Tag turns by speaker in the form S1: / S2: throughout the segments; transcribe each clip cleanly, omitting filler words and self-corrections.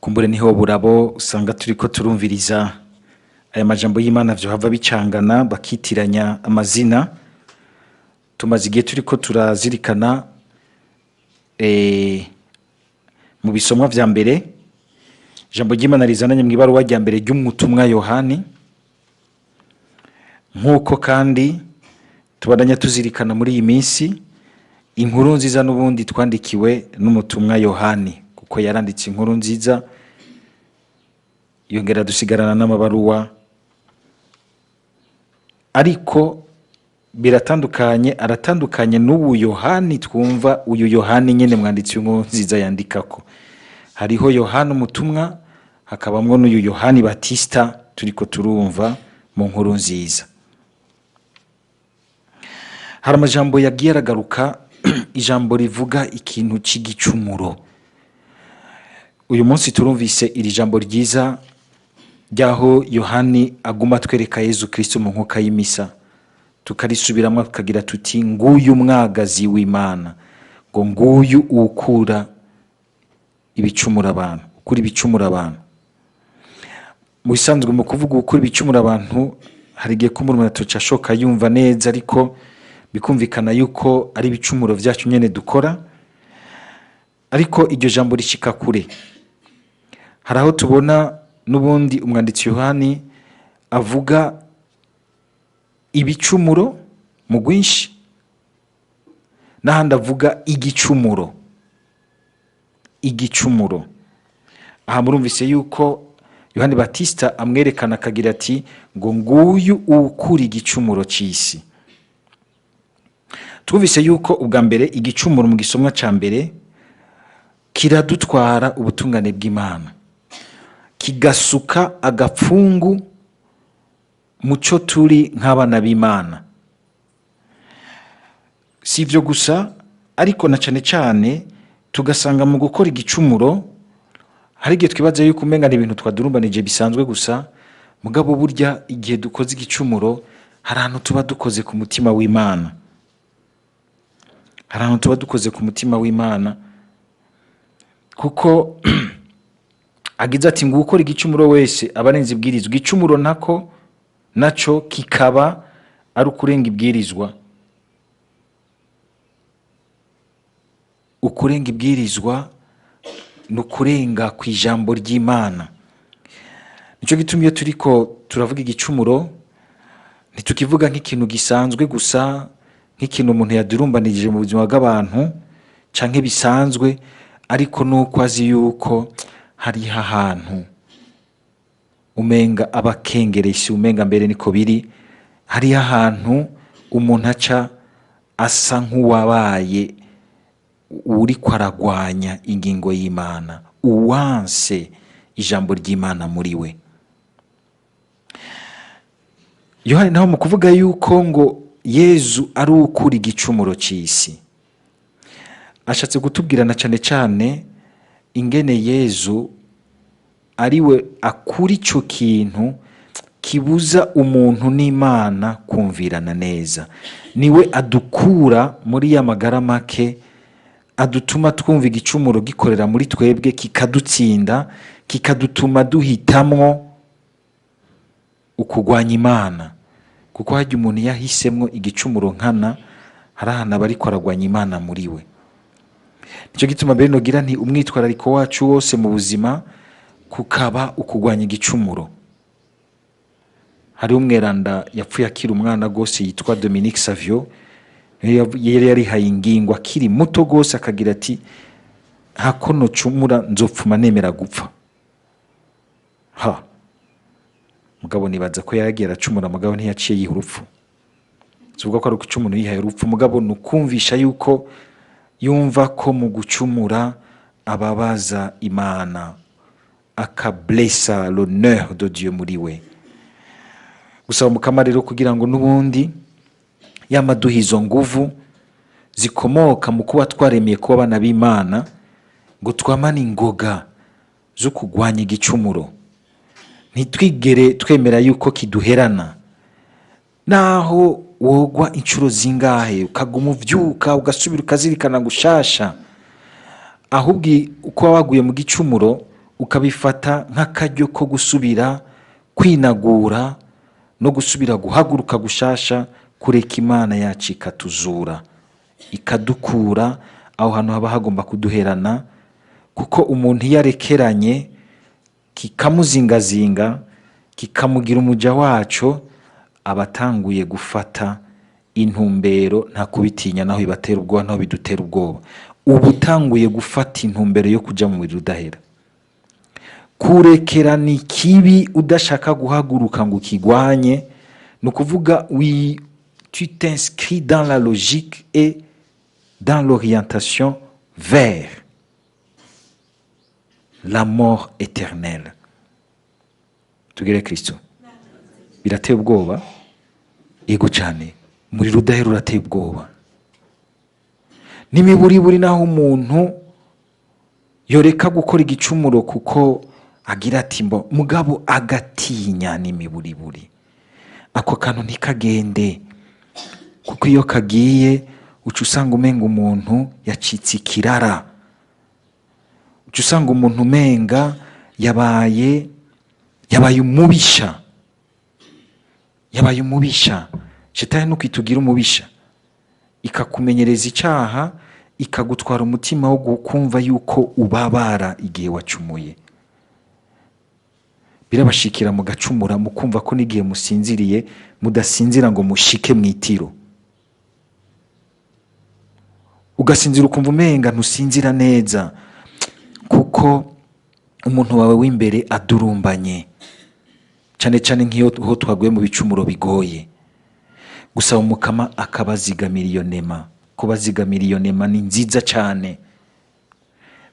S1: Kumbure niho burabo usanga turiko turumviriza aya majambo y'Imana vyohava bicangana bakitiranya amazina. Tumaze igihe turiko turazirikana mu bisomwa vya mbere ijambo ry'Imana rizananye mw'ibaruwa rya mbere ry'umutumwa Yohani, nk'uko kandi tubandanya tuzirikana muri iyi minsi inkuru nziza n'ubundi twandikiwe n'umutumwa Yohani, kuko yaranditse inkuru nziza yongera dusigarana n'amabaruwa, ariko biratandukanye, aratandukanye n'ubu Yohani twumva. Uyu Yohani nyene mwanditsi w'inkuru nziza yandikako, hariho Yohani umutumwa, hakabamwo n'uyu Yohani Batista turiko turumva mu nkuru nziza. Hari amajambo yagiye aragaruka, ijambo rivuga ikintu c'igicumuro. Uyu munsi turumvise iri jambo ryiza ryaho Yohani aguma atwereka Yezu Kristo mu nkuka y'imisa, tukarisubiramwo tukagira tuti: nguyu mwagazi w'Imana, ngo nguyu uwukura ibicumura abantu, ukura ibicumura abantu. Mu bisanzwe mu kuvuga ukura ibicumura abantu, hari igihe ko umuntu atoca ashoka yumva neza, ariko bikumvikana yuko ari ibicumuro vyacu nyene dukora. Ariko iryo jambo rishika kure. Hari aho tubona n'ubundi umwanditsi Yohani avuga ibicumuro mu rwinshi, n'ahandi avuga igicumuro. Igicumuro aha murumvise yuko Yohani Batista amwerekana akagira ati ngo nguyu uwukura igicumuro c'isi. Twumvise yuko ubwa mbere igicumuro mu gisomwa ca mbere kiradutwara ubutungane bw'Imana, kigasuka agapfungu muco turi nk'abana b'Imana. Si ivyo gusa, ariko na cane cane tugasanga mu gukora igicumuro hari igihe twibaza yuko umenga ni ibintu twadurumbanije bisanzwe gusa, mugabo burya igihe dukoze igicumuro hari ahantu tuba dukoze ku mutima w'Imana, hari ahantu tuba dukoze ku mutima w'Imana, kuko agize ati ngo ukora igicumuro wese aba arenze ibwirizwa. Igicumuro nako naco kikaba ari ukurenga ibwirizwa. Ukurenga ibwirizwa ni ukurenga ku ijambo ry'Imana. Nico gituma iyo turiko turavuga igicumuro ntitukivuga nk'ikintu gisanzwe gusa, nk'ikintu umuntu yadurumbanirije mu buzima bw'abantu canke bisanzwe, ariko nuko azi yuko hariho ahantu umenga abakengeresi, umenga mbere niko biri, hariho ahantu umuntu aca asa nk'uwabaye uriko aragwanya ingingo y'Imana, uwanse ijambo ry'Imana muri we. Yohani naho mu kuvuga yuko ngo Yezu ari uwukura igicumuro c'isi, ashatse kutubwira na cane cane ingene Yezu ariwe akura ico kintu kibuza umuntu n'Imana kumvirana neza. Niwe adukura muri ya magara make adutuma twumva igicumuro gikorera muri twebwe, kikadutsinda, kikadutuma duhitamwo ukugwanya Imana. Kuko harya umuntu yahisemwo igicumuro nkana, hari ahantu aba ariko aragwanya Imana muri we. Nico gituma mbere nogira nti umwitwarariko wacu wose mu buzima kukaba ukugwanya igicumuro. Hariho umweranda yapfuye akiri umwana gose yitwa Dominique Savio, yari yarihaye ingingo akiri muto gose, akagira ati hako nocumura nzopfuma nemera gupfa. Ha mugabo nibaza ko yaragiye aracumura, mugabo ntiyaciye yiha urupfu. Sivuga ko ari ugucumura yihaye urupfu, mugabo ni ukumvisha yuko yumva ko mu gucumura ababaza Imana, akablessa l'honneur de Dieu muri we. Gusaba Mukama rero kugira ngo n'ubundi yamaduha izo nguvu zikomoka mu kuba twaremeye kuba abana b'Imana, ngo twamane ingoga zo kugwanya igicumuro, ntitwigere twemera yuko kiduherana. Naho wogwa inshuro zingahe, ukaguma uvyuka ugasubira ukazirikana gushasha, ahubwo uko waguye mu gicumuro ukabifata nk'akaryo ko gusubira kwinagura no gusubira guhaguruka gushasha, kureka Imana yacu ikatuzura, ikadukura aho hantu haba hagomba kuduherana, kuko umuntu iyo arekeranye kikamuzingazinga, kikamugira umuja waco, aba atanguye gufata intumbero, nta kubitinya, naho bibatera ubwoba, naho bidutera ubwoba, uba utanguye gufata intumbero yo kuja mu muriro udahera. Kurekerana ikibi udashaka guhaguruka ngo ukigwanye, ni ukuvuga tu t'inscris dans la logique et dans l'orientation vers la mort éternelle. Tugere Kristo. Birateye ubwoba, yego cyane, umuriro udahera urateye ubwoba. N'imiburiburi naho umuntu yoreka gukora igicumuro kuko agira ati mbo, mugabo agatinya n'imiburiburi, ako kantu ntikagende, kuko iyo kagiye uca usanga umenga umuntu yacitse ikirara, uca usanga umuntu umenga yabaye umubisha, yabaye umubisha. Shetani nuko itugira umubisha, ikakumenyereza icaha, ikagutwara umutima wo kumva yuko ubabara igihe wacumuye. Birabashikira mugacumura, mukumva ko n'igihe musinziriye mudasinzira ngo mushike mwitiro, ugasinzira ukumva umenga ntusinzira neza, kuko umuntu wawe w'imbere adurumbanye, cyane cyane nk'iyo ho twaguye mu bicumuro bigoye. Gusaba Umukama akabazigamira iyo nema, kubazigamira iyo nema ni nziza cyane,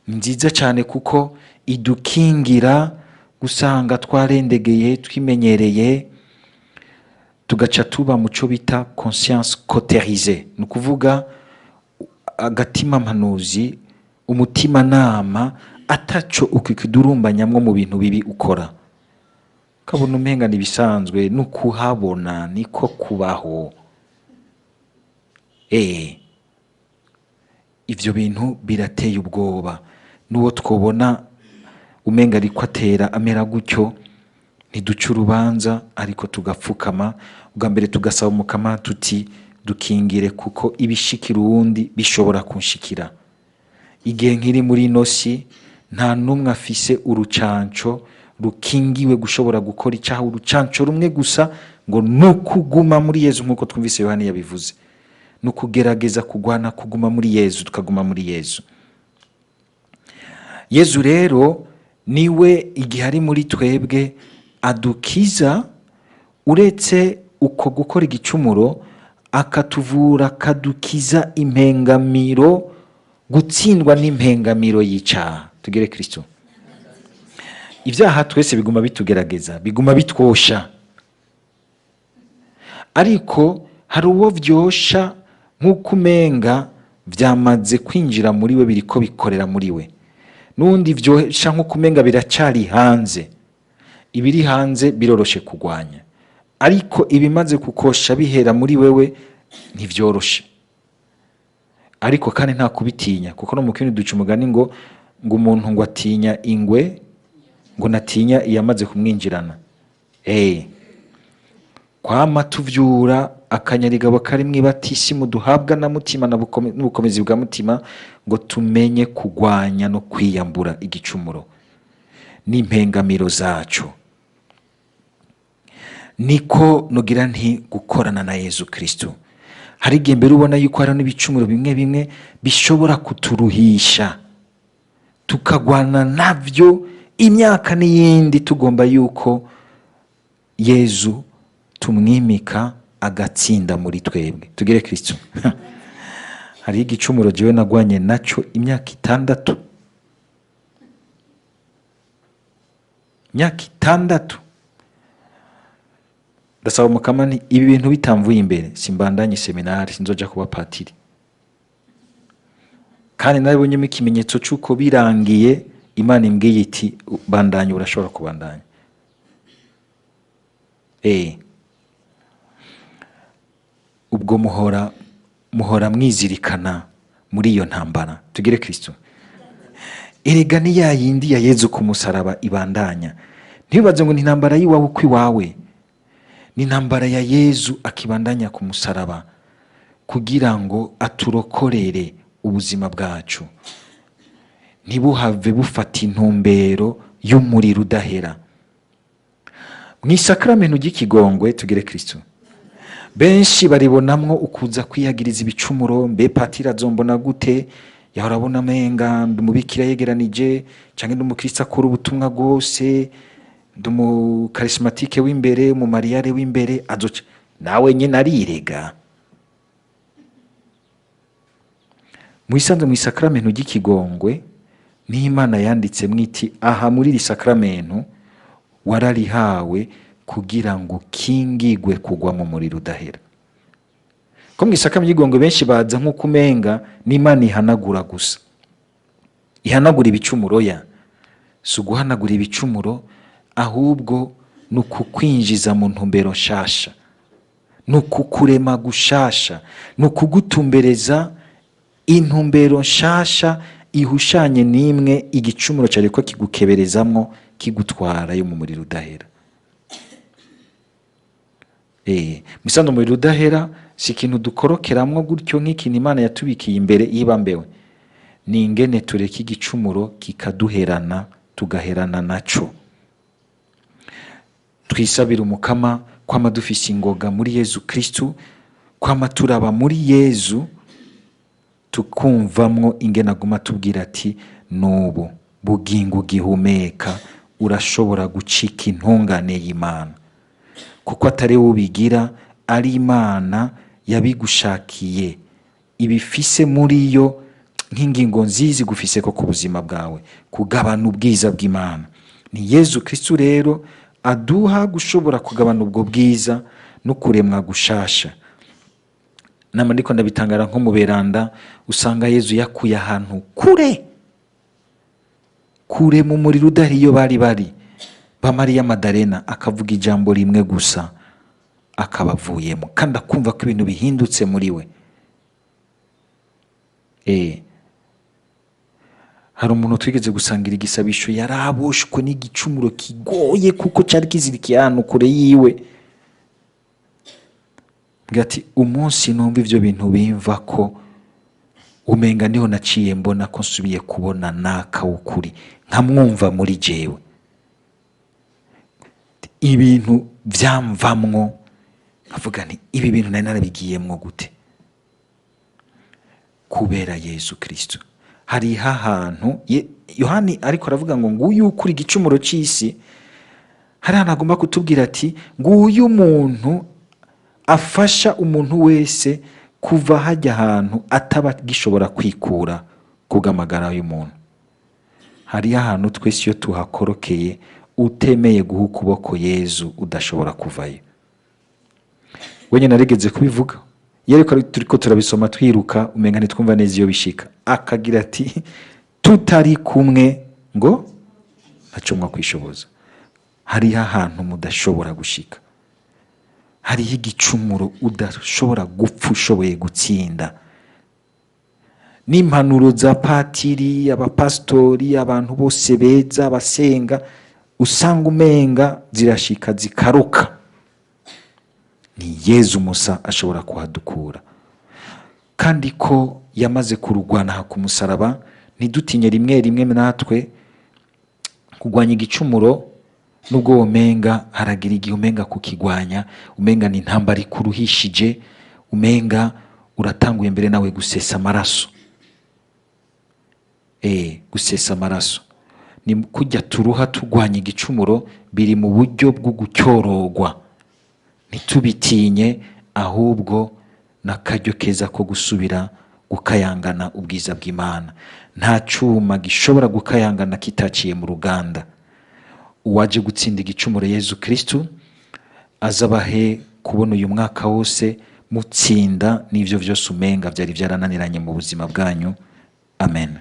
S1: ni nziza cyane, kuko idukingira gusanga twarendegeye, twimenyereye, tugaca tuba mu cyo bita conscience cautérisée, ni ukuvuga agatima mpanuzi, umutimanama ataco ukikidurumbanyamwo mu bintu bibi ukora, ukabona umenga ibisanzwe, nukuhabona niko kubaho. Ivyo bintu birateye ubwoba. N'uwo twobona umenga ariko atera amera gutyo, ntiduce urubanza, ariko tugapfukama ubwa mbere tugasaba Umukama tuti dukingire, kuko ibishikira uwundi bishobora kunshikira. Igihe nkiri muri ino si, nta n'umwe afise urucanco rukingiwe gushobora gukora icaha, urucanco rumwe gusa ngo nukuguma muri Yezu, nk'uko twumvise Yohani yabivuze, ni ukugerageza kugwana kuguma muri Yezu, tukaguma muri Yezu. Yezu rero niwe igihe ari muri twebwe adukiza, uretse uko gukora igicumuro, akatuvura, akadukiza impengamiro, gutsindwa n'impengamiro y'icaha. Tugere Kristo. Ibyaha twese biguma bitugerageza, biguma bitwosha, ariko hari uwo vyosha nk'uko umenga vyamaze kwinjira muri we, biriko bikorera muri we, n'undi vyosha nk'uko umenga biracari hanze. Ibiri hanze biroroshe kugwanya, ariko ibimaze kukosha bihera muri wewe ntivyoroshe. Ariko kandi nta kubitinya, kuko no mu kindi duca umugani ngo umuntu ngo atinya ingwe ngo natinya iyamaze kumwinjirana. Kwama tuvyura akanyarigabo kari mw'ibatisimu duhabwa na mutima n'ubukomezi bwa mutima, ngo tumenye kugwanya no kwiyambura igicumuro n'impengamiro zacu. Niko nugira nti gukorana na Yezu Kristo, hari igihe mbere ubona yuko hari n'ibicumuro bimwe bimwe bishobora kuturuhisha, tukagwana navyo imyaka n'iyindi, tugomba yuko Yezu tumwimika agatsinda muri twebwe. Tugire Kristo. Hariho igicumuro jewe nagwanye naco imyaka 6, imyaka 6. Ndasaba Umukama nti ibi bintu bitamvuye imbere simbandanye seminari, sinzoja kuba patiri. Kandi narabonyemo ikimenyetso c'uko birangiye Imana imbwiye iti bandanya, urashobora kubandanya. Ubwo muhora mwizirikana muri iyo ntambara. Tugire Kristo. Erega ni ya yindi ya Yezu ku musaraba ibandanya. Ntibibaze ngo ni intambara y'iwawe uko iwawe, ni intambara ya Yezu akibandanya ku musaraba kugira ngo aturokorere ubuzima bwacu, ntibuhave bufata intumbero y'umuriro udahera. Mu isakramentu ry'ikigongwe tugire Kristo, benshi baribonamwo ukuza kwiyagiriza ibicumuro. Mbe patiri azombona gute? Yahora abona amenga ndi umubikira yegeranije, canke ndi umukristo akora ubutumwa bwose, ndi umukarismatike w'imbere, umumariyare w'imbere, azoca nawe nyene arirega. Mwisanze mu isakramentu ry'ikigongwe niho Imana yanditse mwiti aha muri iri sakramentu wararihawe kugira ngo ukingigwe kugwa mu muriro udahera. Ko mu isakramentu ry'ikigongwe benshi baza nk'uko umenga n'Imana ihanagura gusa, ihanagura ibicumuro. Ya si uguhanagura ibicumuro, ahubwo ni ukukwinjiza mu ntumbero nshasha, ni ukukurema gushasha, ni ukugutumbereza intumbero nshasha ihushanye n'imwe igicumuro cyari ko kigukeberezamwo kigutwara yo mu muriro udahera. Musanze umuriro udahera si ikintu dukorokeramwo gutyo nk'ikintu Imana yatubikiye imbere y'ibambewe, ni ingene tureka igicumuro kikaduherana tugaherana naco. Twisabira umukama kwama dufise ingoga muri Yezu Kristu, kwama turaba muri Yezu, tukumvamwo ingene aguma tubwira ati nubu bugingo ugihumeka urashobora gucika intungane y'Imana, kuko atari wowe ubigira, ari Imana yabigushakiye, ibifise muri yo nk'ingingo nziza igufise ko ku buzima bwawe, kugabana ubwiza bw'Imana. Ni Yezu Kristu rero aduha gushobora kugabana ubwo bwiza no kuremwa gushasha. Nama ndiko ndabitangara nko mu beranda, usanga Yezu yakuye ahantu kure kure mu muriro udahari iyo bari bari ba Mariya Madarena, akavuga ijambo rimwe gusa akabavuyemo, kandi akumva ko ibintu bihindutse muri we. Hari umuntu twigeze gusangira igisabisho, yaraboshwe n'igicumuro kigoye kuko cari kizirikiye ahantu kure yiwe. Mbwira ati umunsi numva ivyo bintu bimva ko umenga niho naciye mbona ko nsubiye kubona naka w'ukuri, nkamwumva muri jewe, ibintu vyamvamwo nkavuga nti ibi bintu nari narabigiyemwo gute? Kubera Yezu Kristo. Hariho ahantu Yohani ariko aravuga ngo nguyu ukuri igicumuro c'isi, hari ahantu agomba kutubwira ati nguyu umuntu afasha umuntu wese kuva hajya ahantu ataba gishobora kwikura kubw'amagara y'umuntu. Hariho ahantu twese iyo tuhakorokeye utemeye guha ukuboko Yezu udashobora kuvayo. Wenyine narigeze kubivuga, iyo ariko turiko turabisoma twiruka umenga ntitwumva neza iyo bishika, akagira ati tutari kumwe ngo ntaco mwakwishoboza. Hariho ahantu mudashobora gushika, hariho igicumuro udashobora gupfa ushoboye gutsinda. N'impanuro za patiri, abapasitori, abantu bose beza abasenga, usanga umenga zirashika zikaruka. Ni Yezu musa ashobora kuhadukura, kandi ko yamaze kurugwana ku musaraba. Ntidutinye rimwe rimwe natwe kugwanya igicumuro, nubwo womenga haragira igihe umenga kukigwanya, umenga ni intambara ikuruhishije, umenga uratanguye mbere nawe gusesa amaraso. Gusesa amaraso ni kujya turuha tugwanya igicumuro, biri mu buryo bwo gucyorogwa. Ntitubitinye, ahubwo n'akaryo keza ko gusubira gukayangana ubwiza bw'Imana. Nta cuma gishobora gukayangana kitaciye mu ruganda. Uwaje gutsinda igicumuro Yezu Kristu azabahe kubona uyu mwaka wose mutsinda n'ivyo vyose umenga vyari vyarananiranye mu buzima bwanyu. Amen.